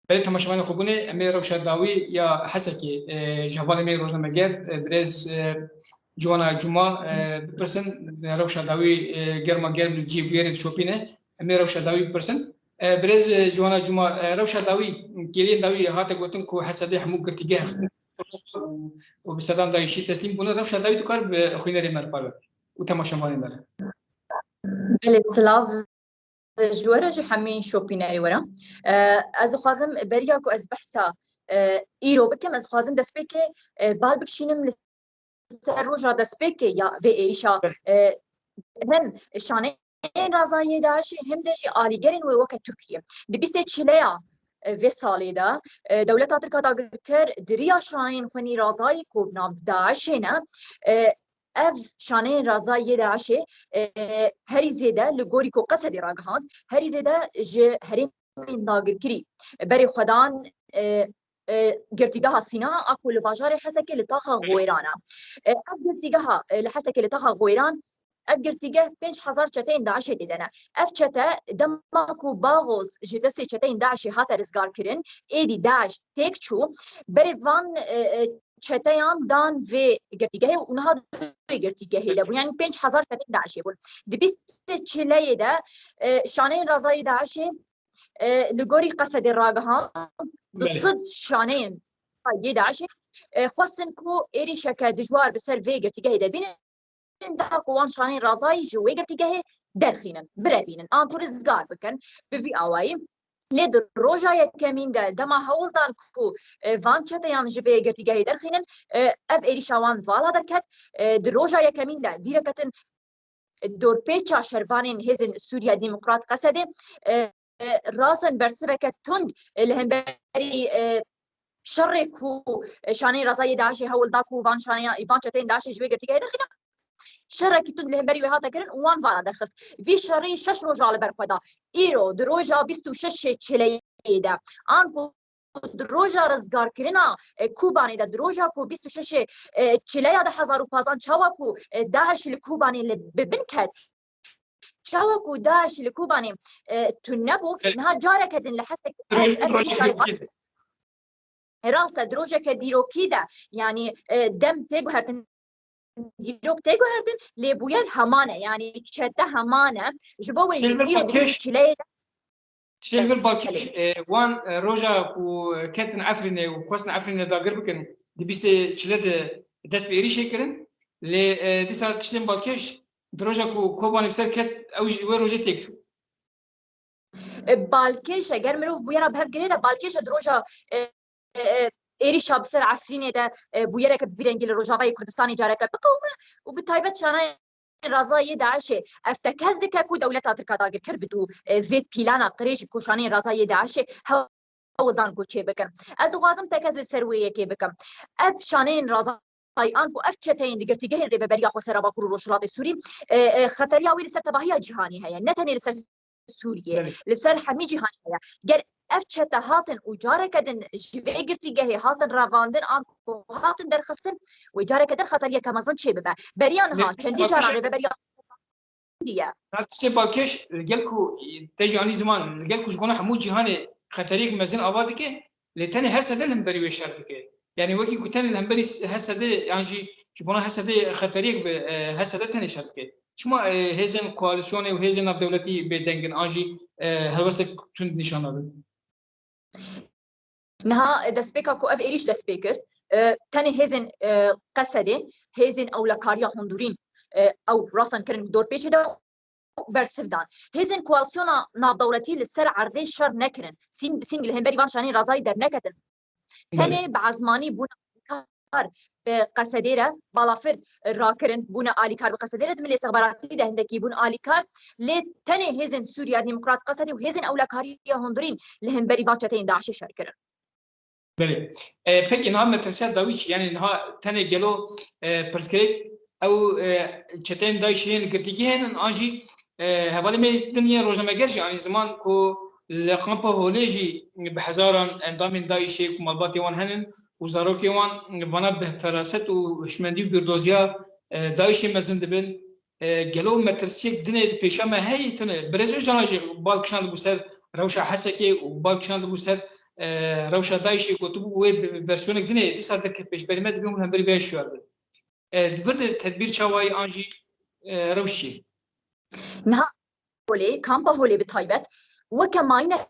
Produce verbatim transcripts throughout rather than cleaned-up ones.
Belê temaşevanê xwebûnê, em ê rewşa dawî ya Hesekê, e, ji hevalê me rojnameger, e, birêz, e, Ciwana Cuma, e, bipirsin, rewşa dawî, e, germa germ li cihê bûyerê dişopîne. Em ê rewşa dawî bipirsin. E, birêz, e, Ciwana Cuma, e, rewşa dawî, kêliyên dawî hate gotin ku Hesedê hemû girtîgeh xistin û, û bi sedan dayîşî teslîm bûne. Rewşa dawî dikar bi xwînerê me re parve û temaşevanê me re. Belê, silav ji we re, ji hemî şopînerê we re. E, ez dixwazim beriya ku ez behsa, e, îro bikim, ez dixwazim destpêkê, e, bal bikişînim li ser roja destpêkê ya vê êrîşa, e, hem şaneyên razayê DAIŞê hem de jî alîgerên wê weke Tirkiye. Di bîstê çileya, e, vê salê de, e, dewleta Tirk a dagirker di riya şaneyên xwînî razayî ku nav DAIŞê ne, e, ev şaneyên razayê DAIŞê, e, herî zêde li gorî ku Qesedê ragihand, herî zêde ji herêmên dagirkirî berê xwe dan, e, e, girtîgeha Sîna a ku li bajarê Hesekê li taxa Xwêran e. E, ev girtîgeha, e, li Hesekê li taxa Xwêran, ev girtîgeh pênc hezar çeteyên DAIŞê tê de ne. Ev çete dema ku Baxoz ji destê çeteyên DAIŞê hate rizgarkirin, êdî DAIŞ têk çû, berê van, e, e, çeteyan dan vê girtîgehê û niha di wê girtîgehê de bûn. Yanî pênc hezar çeteyên DAIŞê bûn. Di bîstê çileyê de, e, şaneyên razayê DAIŞê, e, li gorî Qesedê ragihand, di Belê. sed şaneyên yê DAIŞê, e, xwestin ku êrîşeke dijwar bi ser vê girtîgehê de bînin, da ku wan şaneyên razayî ji wê girtîgehê derxînin, birevînin, an ku rizgar bikin bi vî awayî. Lê di roja yekemîn de dema hewl dan ku, e, van çeteyan ji vê girtîgehê derxînin, e, ev êrîşa wan vala derket. E, di roja yekemîn de dîreketin dorpêça şervanên Hêzên Sûriya Demokrat Qesedê, e, e, rasin bersiveke tund, e, li hemberî, e, şerê ku, e, şaneyên razayê DAIŞê hewl da ku van şaneya, van çeteyên DAIŞê ji wê girtîgehê derxîne. Şerekî tund li hemberî wê hate kirin û wan vana derxist. Vî şerî şeş roja li ber xwe da. Îro di roja bîst û şeş çileyê de, an ku di roja rizgarkirina, e, Kobanê de, di roja ku bîst û şeş, e, çileya du hezar û pazdeh, çawa ku, e, DAIŞ li Kobanê li bi bin ket, çawa ku DAIŞ li Kobanê, e, tune bû, Evet. niha careke din li Hesekê Roj-, ev, ev rojeke êşa dîrokî. Rast e, di rojeke dîrokî de, yanî, e, dem tê guhertin, dîrok tê guhertin, lê bûyer heman e, yanî çete heman e. Ji bo wê jî Silver îro di Balkêş, çileyê de Silver Balkêş, Belê. e, wan, e, roja ku ketin Efrînê û xwestin Efrînê dagir bikin, di bîstê çile de dest bi êrîşê kirin. Lê, e, dîsa tiştên balkêş, di roja ku Kobanê bi ser ket, ew jî wê rojê têk çû. E, balkêş e, ger mirov bûyera bi hev girê de, balkêş e di roja, e, e, e, êrîşa bi ser Efrînê de, e, bûyereke bi vî rengî li Rojavayê Kurdistanê careke biqewime û bi taybet şanayên razayê DAIŞê ev tekez dike ku dewleta Tirk a dagirker bi dû, e, vê pîlana qirêj ku şaneyên razayê DAIŞê hewl dan ku çê bikin. Ez dixwazim tekez li ser wê yekê bikim. Ev şaneyên razayê an ku ev çeteyên di girtîgehên Rêveberiya Xweser a Bakur û Rojhilatê Sûrî, e, e, xeteriya wê li ser tevahiya cîhanê heye. Ne tenê li ser Sûriyê, Belê. li ser hemî cîhanê heye. Ger ev çete hatin û careke din ji vê girtîgehê hatin revandin an ku hatin derxistin, wê careke din xeteriyeke mezin çê bibe. Beriya niha Lê çendî caran Balkêş, rêveberiya Sûriye. Her tiştê balkêş, li gel ku te jî anî ziman, li gel ku ji bona hemû cîhanê xeteriyek mezin ava dike, lê tenê Hesedê li hemberî wê şer dike. Yanî wekî ku tenê li hemberî s-, Hesedê yan jî ji bona Hesedê xeteriyek bi, e, Hesedê tenê şer dike. Çima, e, hêzên koalîsyonê û hêzên navdewletî bêdeng in an jî, e, helwestek tund nîşan nadin? Niha, e, destpêka ku ev êrîş dest pê kir, e, tenê hêzên, e, Qesedê, hêzên ewlekariya hundurîn, e, ew rasan kirin dorpêçê de bersiv dan. Hêzên koalîsyona navdewletî li ser erdê şer nekirin. Sîng bi sîng li hemberî van şanên razayî derneketin. Belê. Tenê bi ezmanî bûna alîkar bi Qesedê re balafir rakirin, bûne alîkar bi Qesedê re, di milê istixbaratî de hindekî bûn alîkar. Lê tenê hêzên Sûriya Demokrat Qesedê û hêzên ewlekariya hundirîn li hemberî van çeteyên DAIŞê şer kirin. Belê. E, pekî niha metirsiya dawî çi? Yanî niha tenê gelo, e, pirsgirêk ew, e, çeteyên DAIŞê yên li girtîgehê ne an jî, e, hevalê me din yên rojnameger jî anî ziman ku li kampa Holê jî bi hezaran endamên DAIŞê ku malbatê wan henin û zarokê wan vana bi feraset û hişmendî û bîrdoziya, e, DAIŞê mezin dibin. E, gelo metirsiyek dinê li pêşa me heye tune? Birêz Ocalan jî bal kişandibû ser rewşa Hesekê û bal kişandibû ser e, rewşa DAIŞ'ê gotibû, wê bi versiyonek din e, dîsa derket pêş, berî me dibê hûn hemberî vê şiyar bin. E, di vir de tedbîr çawa ye an jî, e, rewş çi ye? Niha Holê, kampa Holê bi taybet, weke mayîneke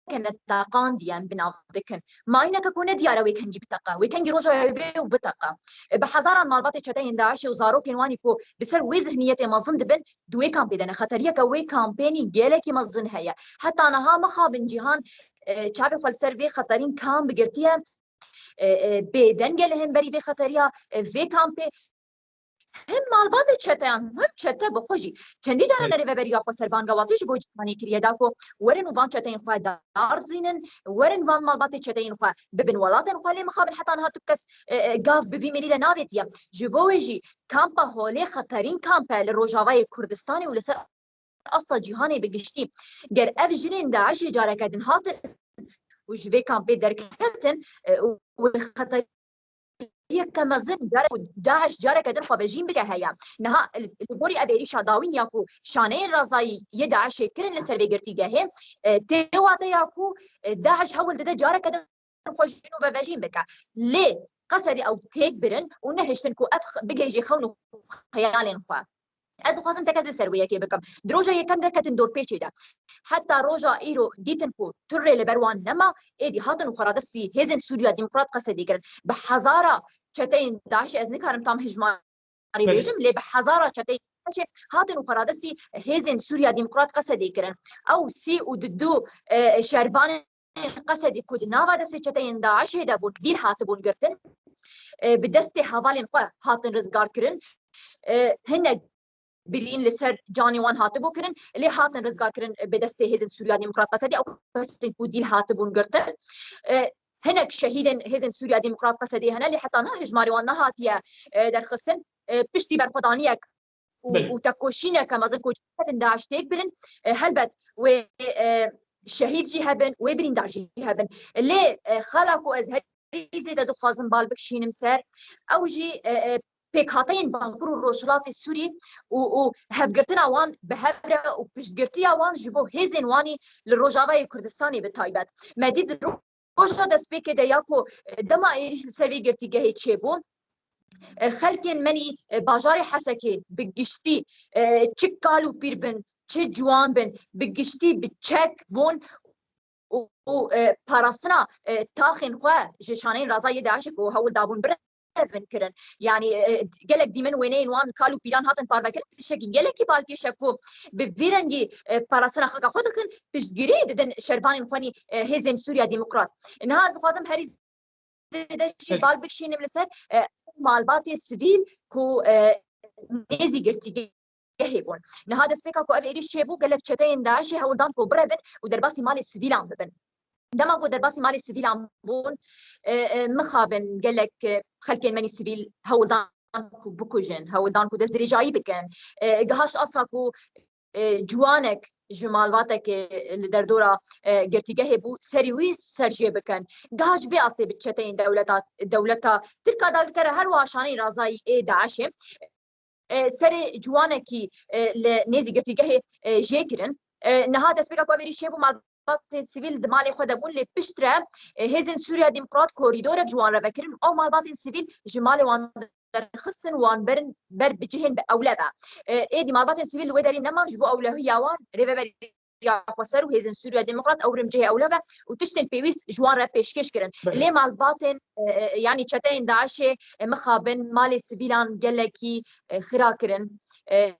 neteqandî em bi nav dikin. Mayîneke ku ne diyar e wê kengî biteqe, wê kengî roja ew bê û biteqe. E, bi hezaran malbatê çeteyên DAIŞ'ê û zarokên wan î ku bi ser wê zihniyetê mezin dibin, di wê kampê de ne. Xeteriyeke wê kampênî gelekî mezin heye. Heta niha mixabin cîhan, e, çavê xwe li ser vê xeterîn kam bigirtiye, e, e, bêdeng e li hemberî vê xeteriya, e, vê kampê. Hem malbatê çeteyan, hem çete bi xwe jî. Çendî caran Evet. rêveberiya xwe serbanga wazî ji bo cîhanê kiriye, da ku werin û van çeteyên xwe darzînin, werin van malbatê çeteyên xwe bibin welatên xwe, lê mixabin heta niha tu kes, e, e, gav bi vî mêlî de navêtiye. Ji bo wê jî kampa Holê xeterîn kamp e li rojavayê Kurdistanê û li ser asta cîhanê bi giştî. Ger ev jinên DAIŞ'ê careke din hatin û ji vê kampê derketin, e, û wê xeteriyeke mezin, carek, DAIŞ careke din xwe vejîn bike heye. Niha li gorî ev êrîşa dawîn ya ku şaneyên razayî yê DAIŞ'ê kirin li ser vê girtîgehê, e, tê wateya ku, e, DAIŞ hewl dide careke din xwe ji nû ve vejîn bike. Lê qesedî ew têk birin û nehiştin ku ev x-, bigihêjê xewn û xeyalên xwe. Ez dixwazim tekez li ser wê yekê bikim. Di roja yekem derketin dorpêçê de. Heta roja îro dîtin ku tu rê li ber wan nema, êdî hatin û xweradestî hêzên Sûriya Demokrat qesedî kirin. Bi hezara çeteyên DAIŞ'ê ez nikarim tam hijmarî Belê. bêjim, lê bi hezara çeteyên DAIŞ'ê hatin û xweradestî hêzên Sûriya Demokrat qesedî kirin. Ew sî û du, e, şervanên qesedî ku di nava destê çeteyên DAIŞ'ê de bûn, dîl hatibûn girtin, e, bi destê hevalên xwe hatin rizgar kirin. E, hinek birîn li ser canê wan hatibû kirin, lê hatin rizgar kirin, e, bi destê hêzên Sûriya Demokrat qesedî, ew kesên ku dîl hatibûn girtin. E, hinek şehîdên hêzên Sûriya Demokrat qesedî hene, lê heta niha hejmarê wan nehatiye, e, derxistin. E, piştî berxwedaniyek û, Belê. û tekoşîneke mezin ku çetin DAIŞ têk birin, e, helbet wê, e, şehîd jî hebin, wê birîndar jî hebin. Lê, e, xala ku ez herî zêde dixwazim bal bikişînim ser, ew jî, e, e, pêkhateyên Bakur û Rojhilatê Sûrî û, û hevgirtina wan bi hev re û piştgirtiya wan ji bo hêzên wanî li Rojavayê Kurdistanê bi taybet. Me dît roja destpêkê de ya ku, e, dema êrîş li ser vê girtîgehê çêbû, e, xelkên menî, e, bajarê Hesekê bi giştî, e, çi kal û pîr bin, çi ciwan bin, bi giştî bi çek bûn û, û, e, parastina, e, taxên xwe ji şaneyên raza yê DAIŞ'ê ku hewl dabûn birevin kirin. Yanî, e, gelek dîmen wêneyên wan kal û pîran hatin parvekirin. Tiştekî gelekî balkêş e ku bi vî rengî, e, parastina xaka xwe dikin, piştgirî didin şervanên xwenî, e, hêzên Sûriya Demokrat. Niha ez dixwazim herî zêde jî Belê. bal bikişînim li ser, e, malbatê sivîl ku, e, nêzî girtîgehê bûn. Niha destpêka ku ev êrîş çêbû, gelek çeteyên DAIŞ'ê hewl dan ku birevin û derbasî malê sivîlan bibin. Dema ku derbasî malê sivîlan bûn, e, e, mixabin gelek, e, xelkên menî sivîl hewl dan ku bikujin, hewl dan ku destdirêjayî bikin. E, gihişt asta ku e, ciwanek ji malbatekê li derdora, e, girtîgehê bû, serî wî serjê bikin. Giha ji vê astê bi çeteyên dewleta, dewleta Tirk a dagirker e, her wiha şaneyên razayî ê DAIŞ'ê, e, serê ciwanekî, e, li nêzî girtîgehê, e, jê kirin. E, niha destpêka ku ev êrîş çêbû, malbatên sivîl di malê xwe de bûn, lê piştre, e, hêzên Sûriya Demokrat korîdorek ji wan re vekirin. Ew malbatên sivîl ji malê wan derxistin, wan berin ber bi cihên bi ewlev e. E, êdî malbatên sivîl li wê derê neman, ji bo ewlehiya wan rêveberiya xweser û hêzên Sûriya Demokrat ew birin cihê ewlev e û tiştên pêwîst ji wan re pêşkêş kirin. Belê. Lê malbatên, e, e, yanî çeteyên DAIŞ'ê, e, mixabin malê sivîlan gelekî, e, xira kirin. E,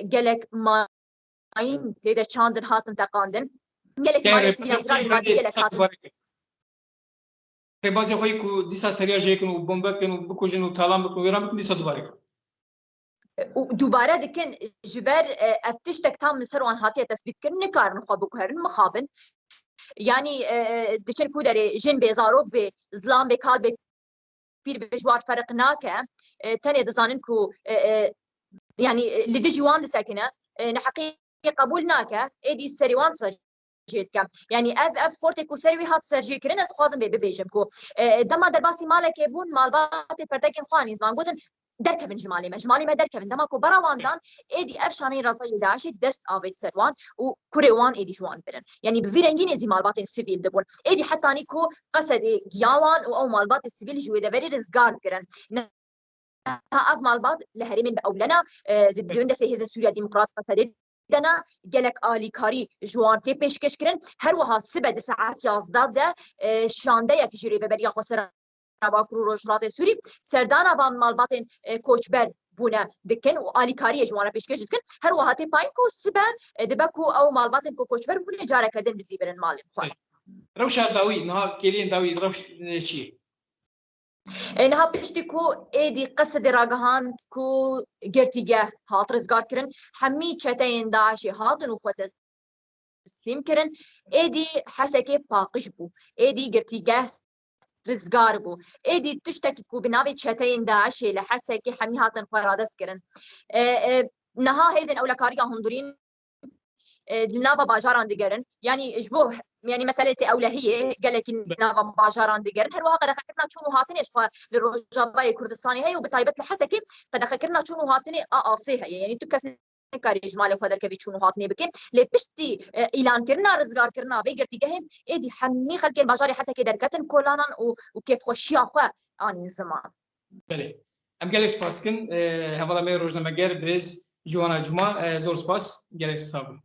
gelek mayîn tê de çandin hatin teqandin. Gelek Gel malê rêbazê sivîlan xwe xirarên madî gelek dîsa hatin. Dubare kir. Rêbazê xwe ku dîsa seriya jê kin û bombe kin û bikujin û talan bikin û wêran bikin, dîsa dubare kin. Û dubare dikin ji ber, e, ev tiştek tam li ser wan hatiye tesbît kirin, nikarin xwe biguherin, mixabin. Yanî, e, e, diçin ku derê jin bê, zarok bê, zilam bê, kal bê, pîr bê, ji wan ferq nake. E, tenê dizanin ku, e, e, yanî, e, li dijî wan disekine, e, neheqî qebûl nake, êdî serê wan serjê dike. Yanî ev, ev xortê ku serê wî hat serjê kirin, ez dixwazim vê bibêjim ku, e, dema derbasî malekê bûn, malbatê perdekên xwe anîn ziman, gotin, derkevin ji malê me. Ji malê me derkevin. Dema ku bera wan dan, êdî ev şaneyên reza yê DAIŞê dest avêt ser wan û kurê wan êdî ji wan birin. Yanî bi vî rengî nêzî malbatên sivîl dibûn. Êdî hetanî ku Qesedê giya wan û ew malbatê sivîl ji wê deverê rizgar kirin. Niha ev malbat li herêmên bi ewlena, e, di, di destê Hêzên Sûriya Demokrat Qesedê de ne, gelek alîkarî ji wan tê pêşkêş kirin. Her wiha sibe di saet yazdeh de, e, şandeyek ji Rêveberiya Xweser a Bakur û Rojhilatê Sûrî serdana van malbatên, e, koçber bûne dikin û alîkariyê ji wan re pêşkêş dikin. Her wiha tê payîn ku sibe, e, dibe ku ew malbatên ku koçber bûne careke din bizîvirin malên xwe. Rewşa dawî, niha kêliyên dawî rewş, e, çi ye? E, niha piştî ku êdî Qesedê ragihand ku girtîgeh hat rizgar kirin, hemî çeteyên DAIŞê hatin û xwe teslîm kirin. Êdî Hesekê paqij bû. Êdî girtîgeh rizgar bû. Êdî tiştekî ku bi navê çeteyên DAIŞê li Hesekê hemî hatin xwe radest kirin. E, e, niha hêzên ewlekariya hundirîn, e, li nava bajaran digerin. Yanî ji bo, yanî meselê tê ewlehiyê gelekî nava bajaran digerin. Her wiha qedexekirina çûn û hatinê ji xwe li Rojavayê Kurdistanê heye û bi taybet li Hesekê qedexekirina çûn û hatinê a asê heye. Yanî tu kes nikarî ji malê xwe derkevî çûn û hatinê bike. Lê piştî, e, îlankirina rizgarkirina vê girtîgehê êdî hemî xelkên bajarê Hesekê derketin kolanan û, û kêfxweşiya xwe anîn ziman. Belê. Em gelek spas dikin. E, hevala me rojnameger birêz Ciwana Cuma, e, zor spas. Gelek sağ olun.